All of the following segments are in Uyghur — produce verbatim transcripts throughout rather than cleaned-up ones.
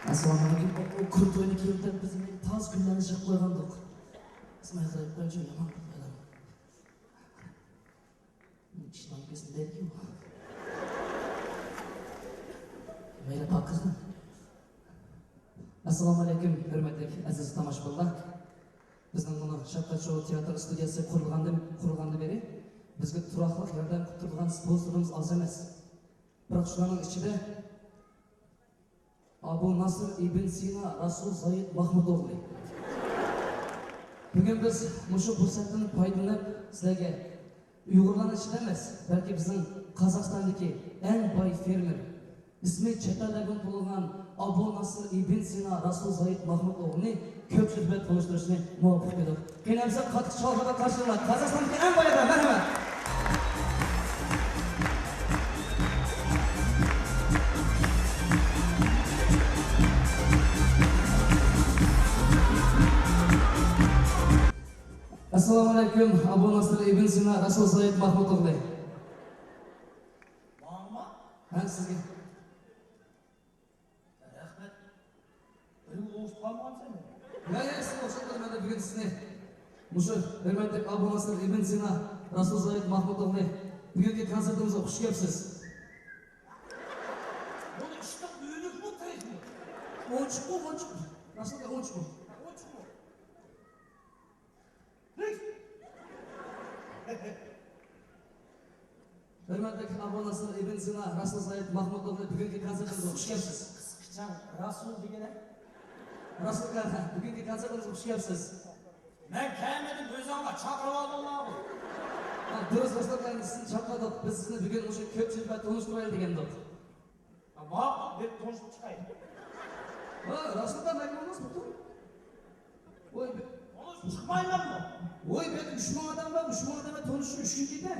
ئەسسالامۇئەلەيكۇم. ئۇ، ئۇ كۇرتۇينى كىيىپ دەپ بىز مېنى تاز كۈنلەرنى يىغىپ قويغانىدۇق. ئىسمايىل غېرىب قويۇنچۇ يامان قىلىپ قويدۇم. ئىشلار كەسمە دەيدىكەن. مەيلى پاكىزنى. ئەسسالامۇئەلەيكۇم، ھۆرمەتلىك ئەزىز تاماشىبىنلار. بىزنىڭ مۇنۇ شەپقەت شوۋ تىياتىر ئىستۇدىيەسى قۇرۇلغاندىن، قۇرۇلغاندىن بېرى بىزگە تۇراقلىق ياردەم قىلىپ تۇرىدىغان سپونسورلىرىمىز ئاز ئەمەس. بىراق شۇلارنىڭ ئىچىدە ئابۇ ناسىر ئىبن سىنا رەسۇل زايىد مەخمۇت ئوغلى. بۈگۈن بىز مۇشۇ پۇرسەتتىن پايدىلىنىپ سىلەرگە ئۇيغۇرلارنىڭ ئىچىدە ئەمەس، بەلكى بىزنىڭ قازاقىستاندىكى ئەڭ باي فېرمېر، ئىسمى چەت ئەللەرگىمۇ تونۇلغان ئابۇ ناسىر ئىبن سىنا رەسۇل زايىت مەخمۇت ئوغلىنى كۆپچىلىك بىلەن تونۇشتۇرۇشنى مۇۋاپىق كۆردۇق. قېنى ئەمىسە قاتتىق چالغۇدا قارشى ئالىڭلار. قازاقىستاندىكى ئەڭ باي ئادەم، مەرھەمەت. ئەسسالامۇئەلەيكۇم، ئابۇ ناسىر ئىبن سىنا رەسۇل زايىت مەخمۇت ئوغلى. ماڭىمۇ؟ ھە، سىزگە. رەھمەت. بىرىڭ ئوڭشىتىپ قالمىغانسەن مېنى؟ يا، يا، سىزنى ئوڭشاتمىدىم، مەن بۈگۈن سىزنى مۇشۇ ھۆرمەتلىك ئابۇ ناسىر ئىبن سىنا رەسۇل زايىت مەخمۇت ئوغلى بۈگۈنكى كونسېرتىمىزغا خۇش كەپسىز. بۇنى ئىشقىلىپ ئۆلۈكمۇ تىرىكمۇ؟ ئوچۇقمۇ، ئوچۇق. رەسۇل ئاكا، ئوچۇقمۇ؟ ئوچۇقمۇ؟ ھۆرمەتلىك ئابۇ ناسىر ئىبن سىنا رەسۇل زايىت مەخمۇت ئوغلى بۈگۈنكى كونسېرتىمىزغا خۇش كەپسىز. قىسقىچە رەسۇل دېگىنە؟ رەسۇل ئاكا، بۈگۈنكى كونسېرتىمىزغا خۇش كەپسىز. مەن كەلمىدىم، ئۆزۈڭلار چاقىرىۋالدىڭلارغۇ. ھە، دۇرۇس، رەسۇل ئاكا، سىزنى چاقىردۇق. بىز سىزنى بۈگۈن مۇشۇ كۆپچىلىك بىلەن تونۇشتۇرايلى دېگەندۇق. ماقۇل، بىر تونۇشۇپ چىقاي. ھە، رەسۇل ئاكا، مەن بولماس بۇتۇم. ۋوي، بە- تونۇشۇپ چىقمايمەنمۇ؟ ۋوي، بەك ئۈچ مىڭ ئادەم بار، ئۈچ مىڭ ئادەم بىلەن تونۇشۇش ئۈچۈن كېتە.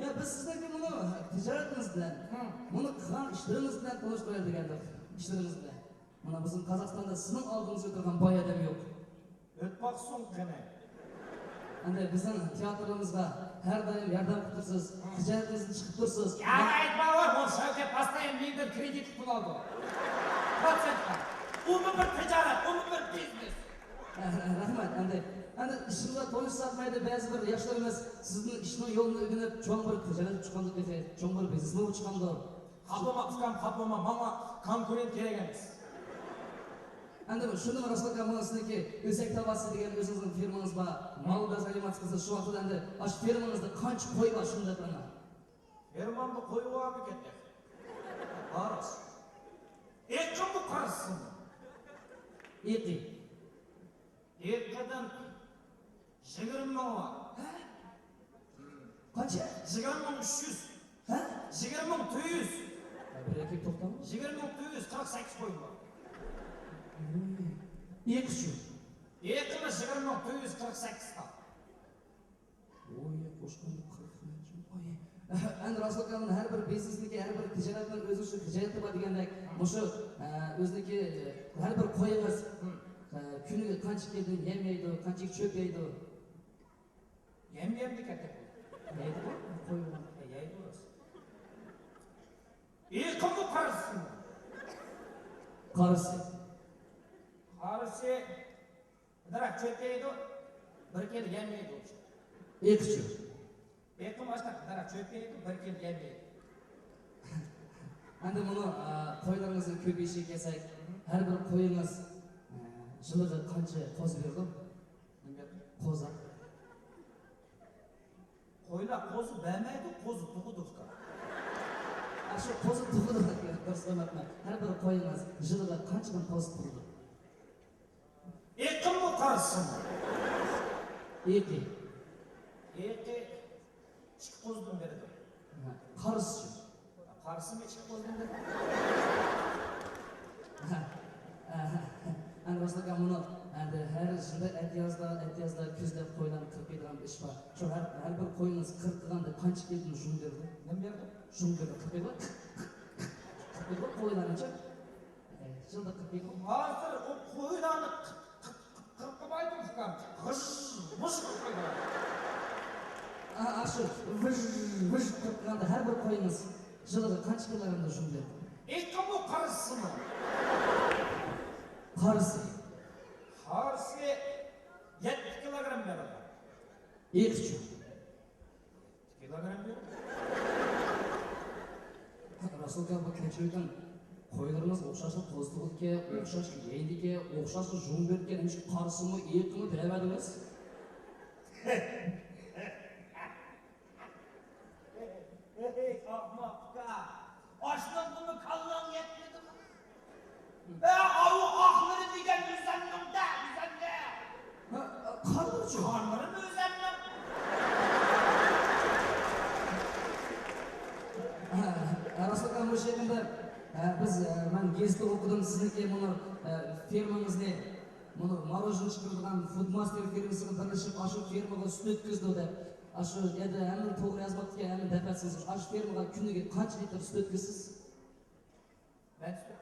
يا، بىز سىزنىڭكى مۇنۇ تىجارىتىڭىز بىلەن، ھە، مۇنۇ قىلغان ئىشلىرىڭىز بىلەن تونۇشتۇرايلى دېگەندۇق، ئىشلىرىڭىز بىلەن. مانا بىزنىڭ قازاقىستاندا سىزنىڭ ئالدىڭىزدا ئۆتىدىغان باي ئادەم يوق. ئۆتۈپ باقسۇن قېنى. ئەمدى بىزنىڭ تىياتىرىمىزغا ھەر دائىم ياردەم قىلىپ تۇرىسىز، تىجارىتىمىزنى چىقىپ تۇرىسىز. يا ئېيتماڭلار، بۇ شەۋكەت پاستايىم مېنىڭدىن كرېدىتلىك پۇل ئالىدۇ. پروتسېنتقا. ئۇمۇ بىر تىجارەت، ئۇمۇ بىر بىزنېس. رەھمەت. ئەمدى، ئەمدى ئىشىمىزغا تونۇشساق، مەيلى، بەزى بىر ياشلىرىمىز سىزنىڭ ئىشنىڭ يولىنى ئۆگىنىپ، چوڭ بىر تىجارەت چىقامدۇ تېخى، چوڭ بىر بىزنېسمۇ چىقامدۇ؟ قاپلىما ئۇكام، قاپلىما، ماڭا كونكۇرېنت كېرەك ئەمەس. ئەمدى شۇندىمۇ رەسۇل ئاكا، مانا سىزنىڭكى ئۆسەك تاۋاسى دېگەن ئۆزىڭىزنىڭ فىرمىڭىز بار، مال بەزەيلىماتسىز، شۇ ۋاقىتتا ئەمدى ئاشۇ فىرمىڭىزدا قانچە قوي بار، شۇنى دەپ بېرىڭ. فىرمامدا قوي بارمىكەن تېخى؟ بار. ئېقىممۇ قارىسىمۇ؟ ئېقى. ئېقىدىن يىگىرمە مىڭ بار. ھە؟ قانچە؟ يىگىرمە مىڭ ئۈچ يۈز. ھە؟ يىگىرمە مىڭ تۆت يۈز. ھە، بىر ئەكىپ توختاڭ. يىگىرمە مىڭ تۆت يۈز قىرىق سەككىز قويۇم بار. ئېقىچۇ؟ ئېقىمىز يىگىرمە مىڭ تۆت يۈز قىرىق سەككىز تا. ۋوي، قوشقاندا قىرىق مىڭ. ۋوي. ئەمدى رەسۇل ئاكا، ھەر بىر بىزنېسنىڭكى، ھەر بىر تىجارەتنىڭ ئۆزىنىڭ شۇ تىجارىتى بار دېگەندەك، مۇشۇ، ئە، ئۆزىنىڭكى، ئە، ھەر بىر قويىڭىز، ئە، كۈنىگە قانچە كىلودىن يەم يەيدۇ، قانچە چۆپ يەيدۇ؟ يەم يەمدىكەن تېخى. يەيدىغۇ، قوي بولغان. يەيدۇ راست. ئېقىممۇ قارىسىمۇ؟ قارىسى. قارىسى. بىر دەرەخ چۆپ يەيدۇ، بىر كىلو يەم يەيدۇ. ئېقىچۇ؟ ئېقىم ئاشتاق، بىر دەرەخ چۆپ يەيدۇ، بىر كىلو يەم يەيدۇ. ئەمدى مۇنۇ، ئە، قويلىرىڭىزنىڭ كۆپىيىشىگە كەلسەك، ھەر بىر قويىڭىز، ئە، يىلىغا قانچە قوزا بېرىدۇ؟ نېمە گەپ؟ قوزا. قويلار قوزا بەرمەيدۇ، قوزا تۇغىدۇ ئۇكا. ئاشۇ قوزا تۇغىدۇ، دۇرۇس ئاڭلاتما. ھەر بىر قويىڭىز يىلىغا قانچىدىن قوزا تۇغىدۇ؟ ئېقىممۇ قارىسىمۇ؟ ئېقى. ئېقى ئىككى قوزىدىن بېرىدۇ. ھە، قارىسىچۇ؟ قارىسىمۇ ئىككى قوزىدىن بېرىدۇ. ھە، ھە، ھە. ئەنە راسلىقى مۇنۇ، ئەندى ھەر يىلدا ئەتىيازدا، ئەتىيازدا كۈزدە قويلارنى قىرىپ بېرىدىغان بىر ئىش بار. شۇ ھەر، ھەر بىر قويىڭىز قىرىق قىلغاندا قانچە كىلودىن شۇڭ بېرىدۇ؟ نېمە بېرىدۇ؟ شۇڭ بېرىدۇ. قىرىپ بېرىدۇ. قىرىپ بېرىدۇ قويلارنىچۇ. ئە، يىلدا قىرىپ بېرىدۇ. ھازىر ئۇ قويلارنى قىرىپ، قىرىپ، قىرىپ، قىرىپ قىلمايدۇ ئۇكام. غىژ، غىژ قىلىپ قويىدۇ. ئا، ئاشۇ ۋىژ، ۋىژ قىلىپ قىلغاندا ھەر بىر قويىڭىز يىلىغا قانچە كىلوگرامدا شۇڭ بېرىدۇ؟ ئېقىممۇ قارىسىمۇ؟ قارىسى. قارىسى يەتتە كىلوگرام بېرىدۇ. ئېيىقىچۇ؟ يەتتە كىلوگرام بېرىدۇ. رەسۇل ئاكا، بۇ كەچۈرۈڭ، قويلىرىمىز ئوخشاشلا توزۇۋاتىدىكەن، ئوخشاشلا يەيدىكەن، ئوخشاشلا ژۇڭ بېرىدىكەن، نېمىشقا قارىسىمۇ، ئېيىقىمۇ دەۋەردىڭىز؟ ھەي، ئەخمەق ئۇكا، ئاشۇنىڭغىمۇ كاللاڭ يەتمىدىمۇ؟ ھە، ئاۋۇ ئاقلىرى دېگەن ئۆزەمنىڭ-دە، ئۆزەمنىڭ. ھە، قارلىرىچۇ؟ قارلىرىمۇ ئۆزەمنىڭ. ھە، ھە، راستلىقى مۇشۇ يېقىندا، ھە، بىز، ھە، مەن گېزىتتە ئوقۇدۇم، سىزنىڭكى مۇنۇ، ھە، فېرمىڭىزنى، مۇنۇ ماروژنا چىقىرىدىغان فۇدماستېر فېرمىسىغا بىرلىشىپ، ئاشۇ فېرمىغا سۈت ئۆتكۈزىدۇ دەپ. ئاشۇ يەردە ھەممىنى توغرا يازماپتىكەن، ھەممىنى دەپ بەرسىڭىز، ئاشۇ فېرمىغا كۈنىگە قانچە لىتىر سۈت ئۆتكۈزىسىز؟ مەن سۈت؟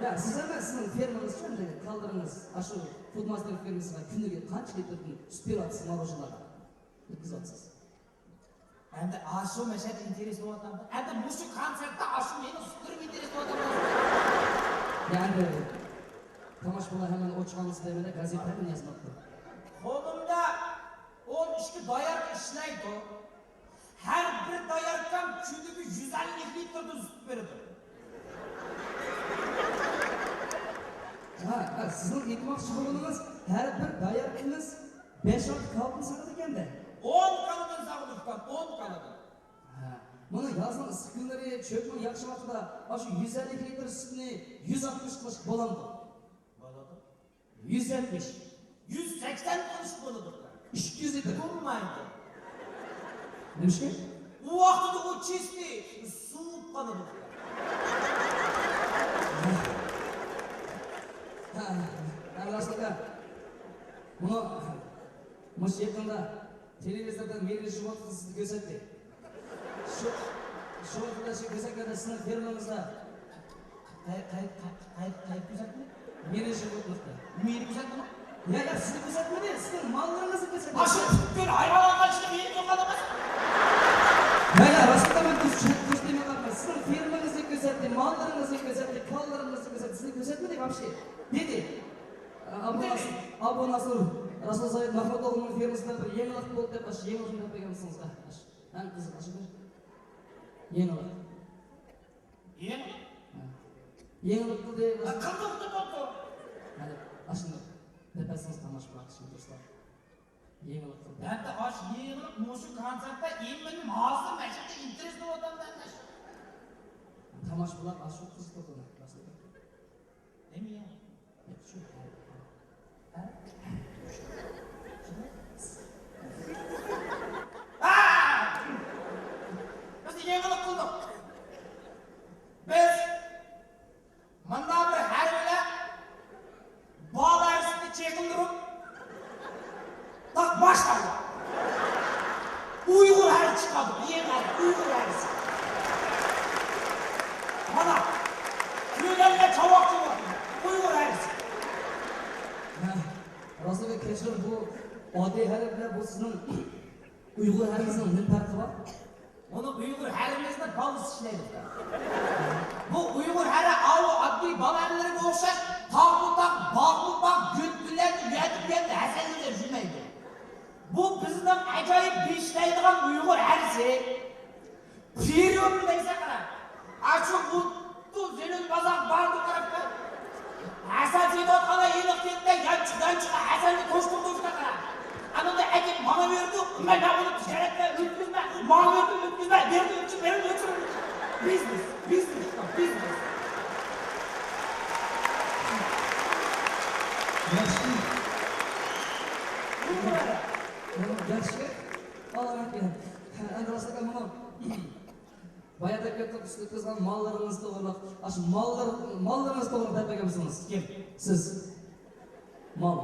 يا، سىز ئەمەس، سىزنىڭ فېرمىڭىزچۇ ئەمدى، كاللىرىڭىز ئاشۇ فۇدماستېر فېرمىسىغا كۈنىگە قانچە لىتىردىن سۈت بېرىۋاتىسىز ماروژنىلارغا؟ ئۆتكۈزۈۋاتىسىز. ئەمدى ئاشۇ مەشەدە ئىنتېرېس بولۇۋاتامدۇ؟ ئەمدى مۇشۇ كونسېرتتا ئاشۇ مېنىڭ سۈتلىرىم ئىنتېرېس بولۇۋاتامدۇ؟ يا، ئەمدى تاماشىبىنلار ھەممىنى ئوچۇق ئاڭلىسۇن دەيمەن، گازېتتە ھەممىنى يازماپتۇ. قولۇمدا ئون ئىككى داياركا ئىشلەيدۇ. ھەر بىر داياركام كۈنىگە يۈز ئەللىك لىتىردىن سۈت بېرىدۇ. ھە، ھە، سىزنىڭ ئېيتماقچى بولغىنىڭىز، ھەر بىر داياركىڭىز بەش-ئالتە كالىدىن ساغىدىكەن-دە. ئون كالىدىن ساغىدۇ ئۇكام، ئون كالىدىن. ھە، مانا يازنىڭ ئىسسىق كۈنلىرى، چۆپنىڭ ياخشى ۋاقتىدا ئاشۇ يۈز ئەللىك لىتىر سۈتنى يۈز ئاتمىش قىلىش بولامدۇ؟ بولىدۇ. يۈز يەتمىش. يۈز سەكسەن قىلىش بولىدۇ. ئىككى يۈز لىتىر. بولمايدۇ. نېمىشقا؟ ئۇ ۋاقتىدا ئۇ چىستى سوۋۇپ قالىدۇ. ھە، ھە، راستلىقى. مۇ-، مۇشۇ يېقىندا تېلېۋىزوردا مېنى شۇ ۋاقىتتا سىزگە كۆرسەتتى. شۇ، شۇ ۋاقىتتا شۇ كۆرسەتكەندە سىزنىڭ فېرمىڭىزدا قاي-، قاي-، قاي-، قاي-، قايتا كۆرسەتمىدى؟ مېنى شۇ ۋاقىتتا. مېنى كۆرسەتمىدى؟ يا، يا، سىزنى كۆرسەتمىدى، سىزنىڭ ماللىرىڭىزنى كۆرسەتتى. ئاشۇ پۈتكۈل ھايۋانلارغا چىقىپ يېيىپ يوقالىمىز. يا، يا، راستىدا مەن دۇرۇس چۈشەن-، دۇرۇس دېمەي قالدىم. سىزنىڭ فېرمىڭىزنى كۆرسەتتى، ماللىرىڭىزنى كۆرسەتتى، كالىلىرىڭىزنى كۆرسەتتى. سىزنى كۆرسەتمىدى ۋاپشې. دېدى. ئابۇ ناسىر، ئابۇ ناسىر، رەسۇل سايىت مەخمۇت ئوغلىنىڭ فېرمىسىدا بىر يېڭىلىق بولدى دەپ، ئاشۇ يېڭىلىقنى دەپ بەرگەنمىسىڭىز؟ ئاشۇ. ئەڭ قىزىق ئاشۇ. يېڭىلىق. يېڭىلىق؟ ھە. يېڭىلىق قىلدى. ھە، قىلدى، قىلدى، قىلدى. ھە، ئاشۇنداق دەپ بەرسىڭىز تاماشىبىنلار، كىشىنى دۇرۇسلاپ. يېڭىلىق قىلدى. ھەتتا ئاشۇ يېڭىلىق مۇشۇ كونسېرتتا ئىمىنىم ھازىر مەشەدە ئىنتېرېس بولۇۋاتامدۇ ئەمەس. تاماشىبىنلار ئاشۇ قىزىقىدۇ. نېمە يېڭىلىق؟ ھە؟ بىز يېڭىلىق قىلدۇق. بىز مانا بىر ھەرە بىلەن بال ھەرىسىنى چېقىندۇرۇپ، تاق ماشاللا. ئۇيغۇر ھەرە چىقاردۇق، يېڭى ھەرە، ئۇيغۇر ھەرىسى. مانا، كۆرگەنلەر چاۋاك چاۋاك، ئۇيغۇر ھەرىسى. ھە، راستىنى كەچۈرۈڭ، بۇ ئاددىي ھەرە بىلەن بۇ سىزنىڭ ئۇيغۇر ھەرىسىنىڭ نېمە پەرقى بار؟ ئۇنى ئۇيغۇر ھەرىمىزنىڭ بالىسى ئىشلەيدۇ. بۇ ئۇيغۇر ھەرە ئاۋۇ ئاددىي بال ھەرىلىرىگە ئوخشاش تاغمۇ تاغ، باغمۇ باغ، گۈل بىلەن، ئۇ يەردە بۇ يەردە ھەسەللىگە يۈرمەيدۇ. بۇ بىزنىڭ ئاجايىپ بېشىدىن ئۆتىدىغان ئۇيغۇر ھەرىسى. پېرىيون دەيسەن قارا. ئاشۇ ئۇددۇ زېمىن بازار بارىدۇ قاراپ قوي. ھەسەل سېتىۋاتقانلار ھېلىقى كەنتتە يانچۇق، يانچۇققا ھەسەلنى توشتۇرۇپ قويۇپتۇ قارا. ئانىڭدا ئەكەپ ماڭا بېرىدۇ، مەن، مەن ئۇنى تىجارەتكە ئۆتكۈزمەي، ماڭا بېرىدۇ، ئۆتكۈزمەي، بېرىدۇ، ئۆتكۈزمەي، بېرىدۇ، ئۆتكۈزمەي. بىزنېس، بىزنېس، بىزنېس. ياخشى. بۇ قارا. ياخشى. ئالغان ئىكەن. ھە، ئەمدى راسلىقى مانا. بايا دەپ كەتتۇق، سۈت ئۆتكۈزگەن ماللىرىڭىز توغرىلىق. ئاشۇ ماللار، ماللىرىڭىز توغرىلىق دەپ بەرگەنمىسىڭىز؟ كىم؟ سىز. مال.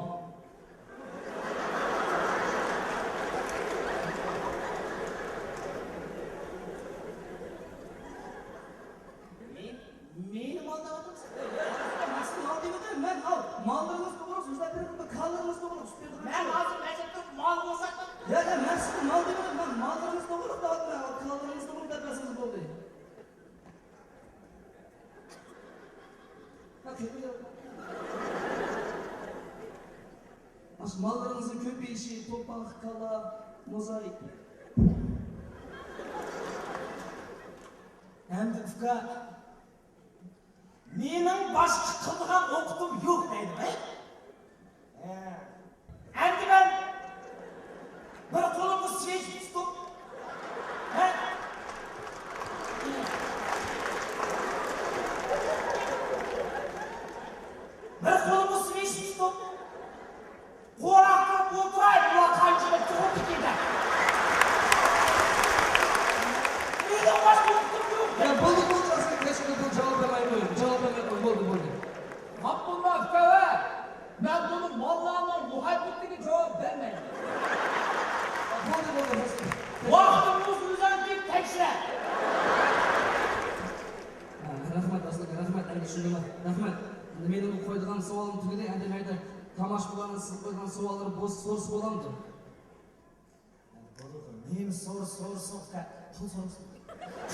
مېنى، مېنى مال دەۋاتامسەن؟ مەن سىزگە مال دېمىدىم، مەن ئاۋۇ ماللىرىڭىز توغرىلىق سۆزلەپ بېرىپ، كالىلىرىڭىز توغرىلىق سۆزلەپ بېرىپ. مەن ھازىر مەشەدە تۇرۇپ مال بولساق. ياق، ياق، مەن سىزگە مال دېمىدىم، مەن ماللىرىڭىز توغرىلىق دەۋاتىمەن، كالىلىرىڭىز توغرىلىق دەپ بەرسىڭىز بولدى. ھە، كۆپىيىپ. ماللىرىڭىزنىڭ كۆپىيىشى، توپاق، كالا، موزايىك. ئەمدى ئۇكا، مېنىڭ باشقا قىلىدىغان ئوقۇتۇم يوق دەيدۇ، ھە؟ ھە. ئەمدى مەن بىر قولۇمغا سۋېچ تۇتۇپ، ھە؟ بىر قولۇمغا سۋېچ تۇتۇپ، قوراق قىلىپ ئولتۇراي، بۇلار قانچىلىك تۇغۇپتىكىن دەپ. مېنىڭ باشقا ئوقۇتۇم يوق. يا، بولدى، بولدى، ئەسلى كەچۈرۈڭ، بۇ جاۋاب بەرمەي قويۇڭ، جاۋاب بەرمەي قويۇڭ، بولدى، بولدى. خاپا بولما، ئۇكا، ھە. مەن بۇنى ماللارنىڭ مۇھەببىتىگە جاۋاب بەرمەيمەن. بولدى، بولدى، بولدى. ۋاقتىڭىزنى ئۆزۈڭىز تەكشۈرە. ھە، رەھمەت، ئاسلىكا، رەھمەت، ئەمدى چۈشەندىم. رەھمەت. ئەمدى مېنىڭ قويىدىغان سوئالىم تۈگىدى، ئەمدى مەيدە تاماشىبىنلارنىڭ سىزگە قويىدىغان سوئاللىرى بولسا سورىسا بولامدۇ؟ بولىدۇ. نېمە سور-، سور-، سور-، پۇل سورىمىسۇن.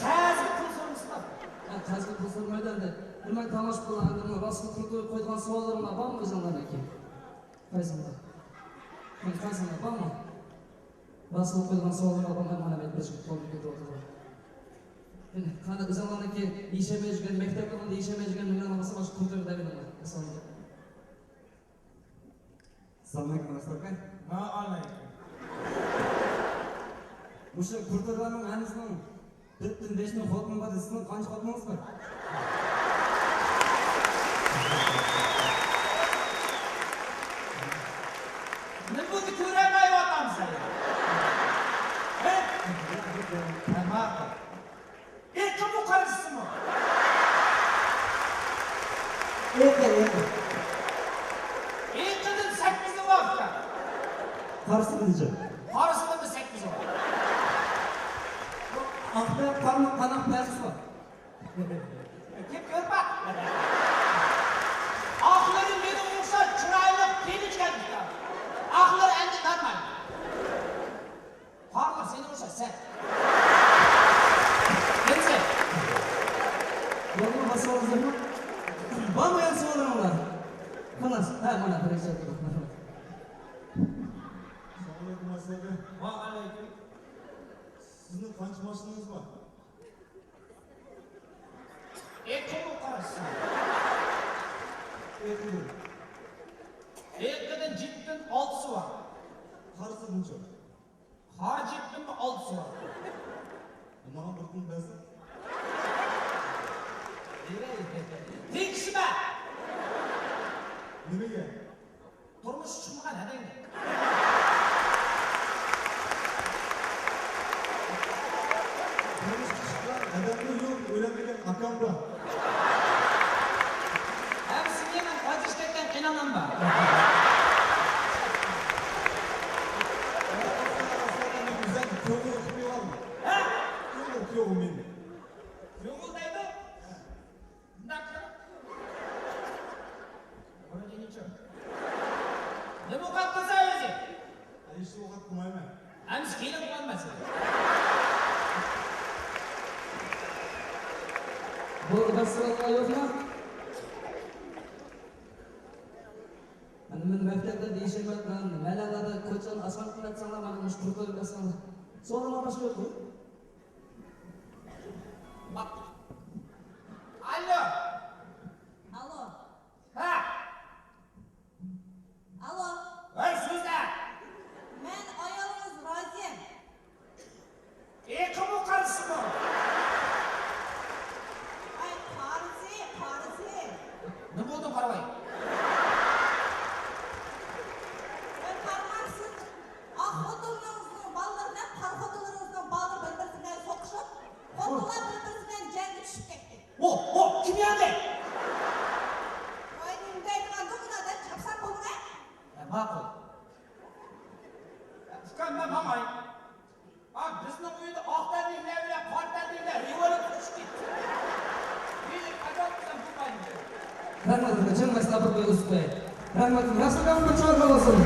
قەرزگە پۇل سورىمىسۇن. ھە، قەرزگە پۇل سورىمايدۇ ئەمدى. دېمەك، تاماشىبىنلار، ئەمدى مانا راستلىق قىلىپ قويىدىغان سوئاللىرىڭلار بارمۇ ئۆزۈڭلارنىڭكى؟ قايسىڭلار؟ قايسىڭلار بارمۇ؟ راستلىق قويىدىغان سوئاللىرىڭلار بارمۇ؟ مانا مەن بىر يىگىت قولۇمغا كېتىۋاتىدۇ. قېنى، قېنى، ئۆزۈڭلارنىڭكى يېشەلمەي يۈرگەن، مەكتەپتە يېشەلمەي يۈرگەن نېمىلەرنى بولسا، مانا شۇ كونترولغا دەۋېرىڭلار. ئەسسالامۇ ئەلەيكۇم. ئەسسالامۇ ئەلەيكۇم، ئەسلىھە ئاكا. ۋەئەلەيكۇم. مۇشۇ كونتروللارنىڭ ھەممىسىنىڭ تۆتتىن بەشنىڭ خوتۇنى بار، سىزنىڭ قانچە خوتۇنىڭىز بار؟ نېمە بولدى، كۆرەلمەيۋاتامسەن؟ ھە؟ ھە، ماقۇل. ئېقىمۇ قارىسىمۇ؟ ئېقى، ئېقى. ئېقىدىن سەككىزى بار ئىكەن. قارىسىدىنچۇ؟ قارىسىدىنمۇ سەككىزى بار. ئاق بىلەن قارىنىڭ قانداق پەرقى بار؟ كېلىپ كۆرۈپ باق. ئاقلىرى مېنىڭ ئوخشاش چىرايلىق، پېلى ئىكەن ئىكەن. ئاقلىرى ئەمدى نارمال. قارىلار سېنى ئوخشاش سەن. نېمىسى؟ بولدىمۇ، باشقا سوئالىڭىز يوقمۇ؟ بارمۇ يەنە سوئاللىرىڭلار؟ خالاس. ھە، مانا، بىرىنچى سوئال. ئەسسالامۇ ئەلەيكۇم، ئەسلىھە ئاكا. ۋەئەلەيكۇم. سىزنىڭ قانچە ماشىنىڭىز بار؟ ئېقىمۇ قارىسىمۇ؟ ئېقىدىن. ئېقىدىن جىپتىن ئالتىسى بار. قارىسىدىنچۇ؟ قارا جىپتىنمۇ ئالتىسى بار. ماڭا بىر كۈن بەرسە؟ تېگىشمە! نېمىگە؟ تۇرمۇشقا چىقمىغان ھەدەڭدە. تۇرمۇشقا چىققان ھەدەممۇ يوق، ئۆيلەنمىگەن ئاكام بار. ھەم سېنىڭ ئاجرىشىپ كەتكەن قېيناناڭ بار. ئەسلىھە ئاكا، مەن ئۆزۈم كۆڭۈل قىلىپ يۈرۈۋالدىم. ھە؟ كۆڭۈل، كۆڭۈل مېنى. كۆڭۈل دەيدۇ. مۇنداق قىلىڭ. بۇنى دېگىنىچۇ؟ نېمە ئوقۇپ قىلسا ئۆزى؟ ھېچ ئوقۇپ قىلمايمەن. ئەمىسە كېلىپ قالماسۇن. بۇ دەرسلەر يوقمۇ؟ مانا مەن مەكتەپتە دېيىشىمەن، مەن مەلەلەردە كوچىنى ئاسان قىلىۋەتسەڭلار، مانا مۇشۇ قۇرۇتۇپ بەرسەڭلار. سوئاللار باشقا يوقمۇ؟ ئاللو. ئاللو. ھە. ئاللو. ۋەي، سۆزلە. مەن ئايالىڭىز رازىيەم. ئېقىمۇ قارىسىمۇ؟ ئاي، قارىسى، قارىسى. نېمە بولدۇڭ، قارىۋاي؟ سەن قارىمامسىز؟ ئاق خوتۇنلىرىڭىزنىڭ بالىلىرى بىلەن قارا خوتۇنلىرىڭىزنىڭ بالىلىرى بىر-بىرسى بىلەن سوقۇشۇپ، خوتۇنلار بىر-بىرسى بىلەن جەڭگە چۈشۈپ كەتتى. ئو، ئو، كىم يەردە؟ ۋاي، نېمە دەيدىغاندۇ، ئۇنى ئادەم چاپسان بولماي. ھە، ماقۇل. ئۇكام، مەن ماڭاي. ئا، بىزنىڭ ئۆيدە ئاق تەنلىكلەر بىلەن قارا تەنلىكلەر رېۋوليۇت ئۇرۇشۇپ كەتتى. مېنى قاچان قىلسام بولمايدۇ. رەھمەت، چىڭ مەسىلە بىر ئۆزۈپ قوياي. رەھمەت، ياخشى بىر چوڭ بولسۇن.